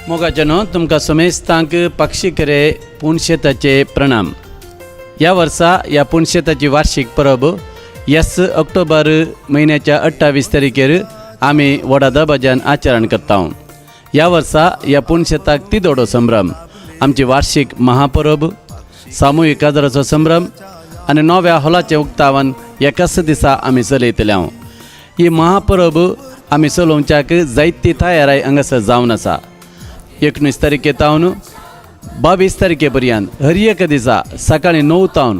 मोगाजनो, तुमकां समेस्तांक पक्षीकरे पुणशेताचे प्रणाम. ह्या वर्सा ह्या पुणशेताची वार्षिक परब 1 ऑक्टोबर म्हयन्याच्या 28 तारखेर आमी व्हडा दबाज्यान आचरण करता. ह्या वर्सा ह्या पुणशेताक तिदोडो संभ्रम, आमची वार्षिक महापरब, सामुहीक काजराचो संभ्रम आनी नव्या हॉलाचें उक्तावण एकाच दिसा आमी चलयतले. हांव ही महापरब आमी चलोवच्याक जायती तयाराय हांगासर जावन आसा. 19 तारखे तावन 22 तारखे पर्यंत हर एक दिसा सकाळी 9 तावन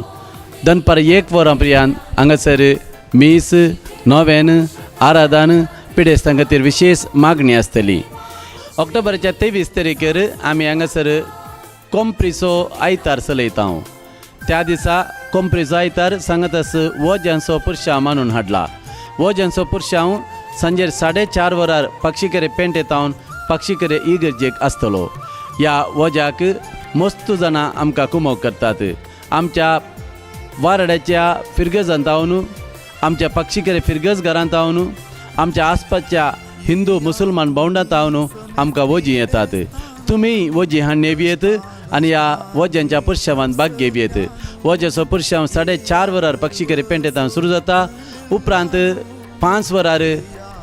दनपार 1 वरां पर्यंत हांगासर मीस, नोवेन, आराधन, पिडेस्तां खातीर विशेश मागणी आसतली. ऑक्टोबराच्या 23 तारखेर आमी हांगासर कोंप्रीचो आयतार चलयता. त्या दिसा कोंप्रीचो आयतार सांगतस वज्यांचो पुरशांव मानून हाडला. वज्यांचो पुरशांव सांजेर 4:30 वरार पक्षीकरे पेंटे तावन पक्षीकरे इगर्जेक आसतलो. ह्या वज्याक मस्त जाणां आमकां कुमोक करतात. आमच्या वारड्याच्या फिरगजांत तावन, आमच्या पक्षीकरे फिरगज घरांत तावन, आमच्या आसपासच्या हिंदू मुसलमान भावंडां तावन आमकां वजीं येतात. तुमी वजीं हाडणे येत आनी ह्या वज्यांच्या पुरशावान भाग घेवयेत. वज्याचो पुरशांव 4:30 वरार पक्षीकरे पेंटेतावन सुरू जाता. उपरांत 5 वरार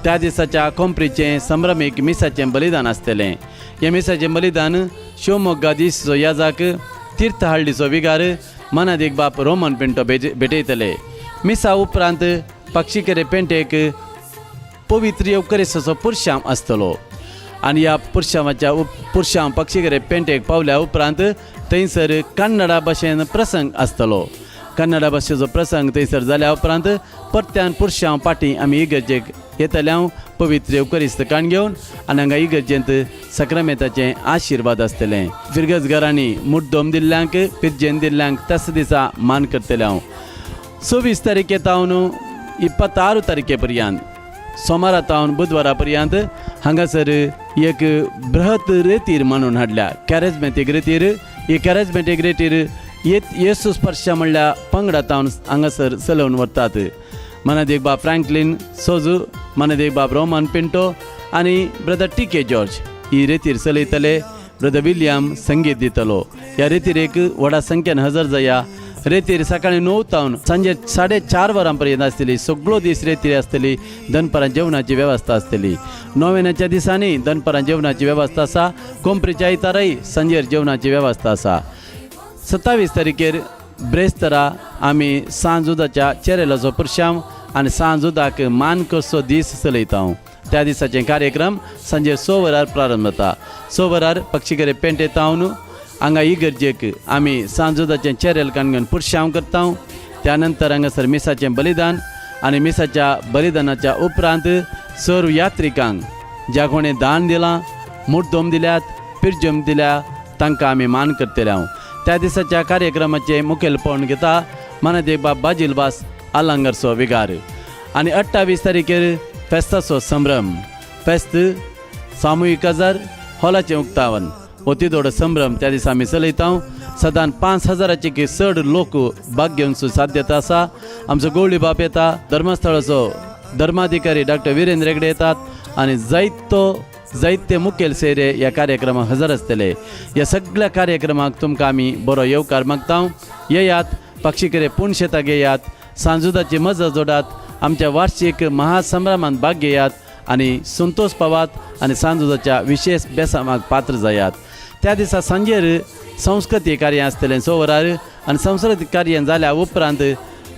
त्या दिसाच्या कोंपरीचें संभ्रमीक मिसाचें बलिदान आसतलें. हें मिसाचें बलिदान शिवमोग्गा दीसचो याजाक तीर्थहळ्ळीचो विगार मनादीक बाप रोमन पिंटो भेटयतले. मिसा उपरांत पक्षीकरे पेंटेक पवित्र येवकरेसाचो पुरशांव आसतलो आनी ह्या पुरशांवाच्या पुरशांव पक्षीकरे पेंटेक पावल्या उपरांत थंयसर कन्नडा भाशेन प्रसंग आसतलो. कन्नडा भाशेचो प्रसंग थंयसर जाल्या उपरांत परत्यान पुरशांव पाटी आमी इगर्जेक येतले हांव पवित्र येवकरिस्त काण घेवन आनी हांगा इगर्जेंत सक्रामेताचें आशिर्वाद आसतलें. फिरगज घरांनी मुड्डोम दिल्ल्यांक, पिर्जेन दिल्ल्यांक त्याच दिसा मान करतले हांव. 26 तारखे तावन 26 तारखे पर्यंत, सोमारा तावन बुधवारा पर्यंत हांगासर एक बृहत रेतीर मानून हाडल्या, कॅरेजमॅटीक रेतीर. ही कॅरेजमॅटीक रेतीर येसू स्पर्श म्हणल्या पंगडा तावन हांगासर चलोवन व्हरतात. मनादीक बाब फ्रँकलीन सोजू, मनादीक बाब रोमन पिंटो आनी ब्रदर टी के जॉर्ज ही रेतीर चलयतले. ब्रदर विलियम संगीत दितलो. ह्या रेतीरेक व्हडा संख्येन हजर जाया. रेतीर सकाळी 9 तावन सांजे 4:30 वरां पर्यंत आसतली. सगळो दीस रेतीर आसतली. दनपारां जेवणाची वेवस्था आसतली. नोवेनाच्या दिसांनी दनपारां जेवणाची वेवस्था आसा. कोंपरीच्या आयतारय सांजेर जेवणाची वेवस्था आसा. 27 तारखेर ब्रेस्तरा आमी सांजुदाच्या चेरेलाचो पुरशांव आनी सांजुदाक मान करचो दीस चलयता. त्या दिसाचे कार्यक्रम सांजे 6 वरार प्रारंभ जाता. 6 वरार पक्षीकरे पेंटे तावन हांगा इगर्जेक आमी सांजुदाचें चेरेल काणगण पुरशांव करता. त्या नंतर हांगासर मिसाचें बलिदान आनी मिसाच्या बलिदानाच्या उपरांत सर्व यात्रिकांक ज्या कोणें दान दिलां, मुड्डोम दिल्यात, पिरजम दिल्या, तांकां आमी मान करतले हांव. त्या दिसाच्या कार्यक्रमाचें मुखेलपण घेता मनादेक बाब बाजीलबास आलांगरचो विगार. आनी 28 तारखेर फेस्ताचो संभ्रम, फेस्त, सामुहीक काजार, हॉलाचें उक्तावण हो तिदोडो संभ्रम त्या दिसा आमी चलयता. सदान 5000चे की चड लोक भाग घेवन साध्यता आसा. आमचो गवळी बाप येता, धर्मस्थळाचो धर्माधिकारी डॉक्टर विरेंद्र हेगडे येतात आनी जायतो जायते मुखेल सोयरे ह्या कार्यक्रमाक हजर आसतले. ह्या सगळ्या कार्यक्रमाक तुमकां आमी बरो येवकार मागता. येयात, पक्षीकरे पूण शेताक येयात, सांजुदाची मजा जोडात, आमच्या वार्षिक महासंभ्रमात भाग घेयात आनी संतोष पावात आनी सांजुदाच्या विशेष बेसामाक पात्र जायात. त्या दिसा सांजेर संस्कृतीक कार्य आसतलें 6 वरार आनी संस्कृतीक कार्य जाल्या उपरांत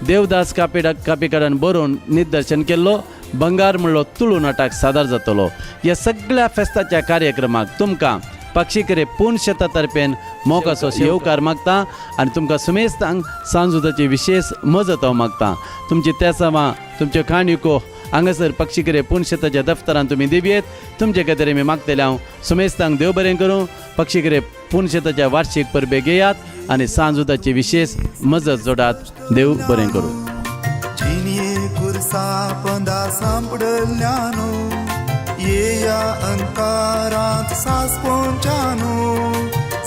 देवदास कापेडा कापेकडान बरोवन निदर्शन केल्लो बंगार म्हणलो तुळू नाटक सादर जातलो. ह्या सगळ्या फेस्ताच्या कार्यक्रमाक तुमकां पक्षीकरे पूर्ण शेता तर्फेन मोगाचो येवकार मागता आनी तुमकां सुमेस्तांक सांजुदाची विशेश मजत हांव मागता. तुमची तेसावां, तुमच्यो काणयो हांगासर पक्षीकरे पूर्ण शेताच्या दफ्तरान तुमी दिवयेत. तुमचे खातीर आमी मागतले हांव. सुमेस्तांक देव बरें करूं. पक्षीकरे पूर्ण शेताच्या वार्षिक परबेक येयात आनी सांजुदाची विशेश मजत जोडात. देव बरें करूं. जिणये कुर्सा पंदा सांपडल्यानो, येया अंकारांत सासपोंच्यानो,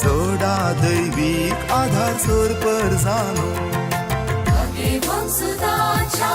जोडा दैवीक आधार सोर परजानो. सुदाच्या.